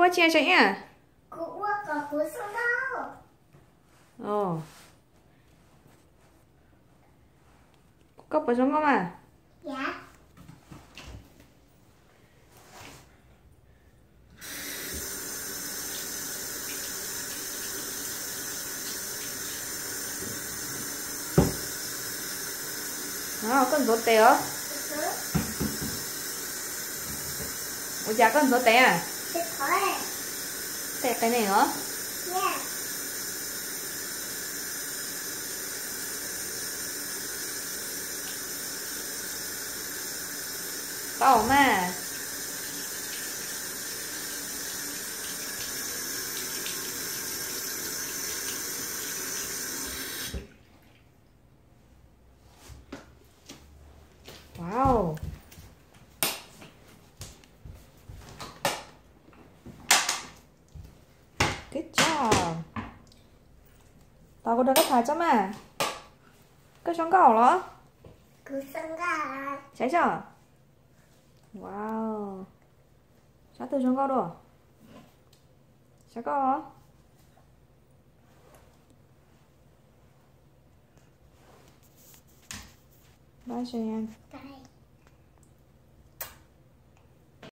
Ua tsi tseem iab? Koj puas zoo nkauj mas? Koj ntxuav tes os. Ua cas koj ntxuav tes a? Tes qe ne os. Tau mas. Wow. Good job. Tos kuv rau koj tham tso mas. Koj zoo nkauj los? Saib tso. Wow. Sab twg zoo nkauj dua? Saib koj. Npab se.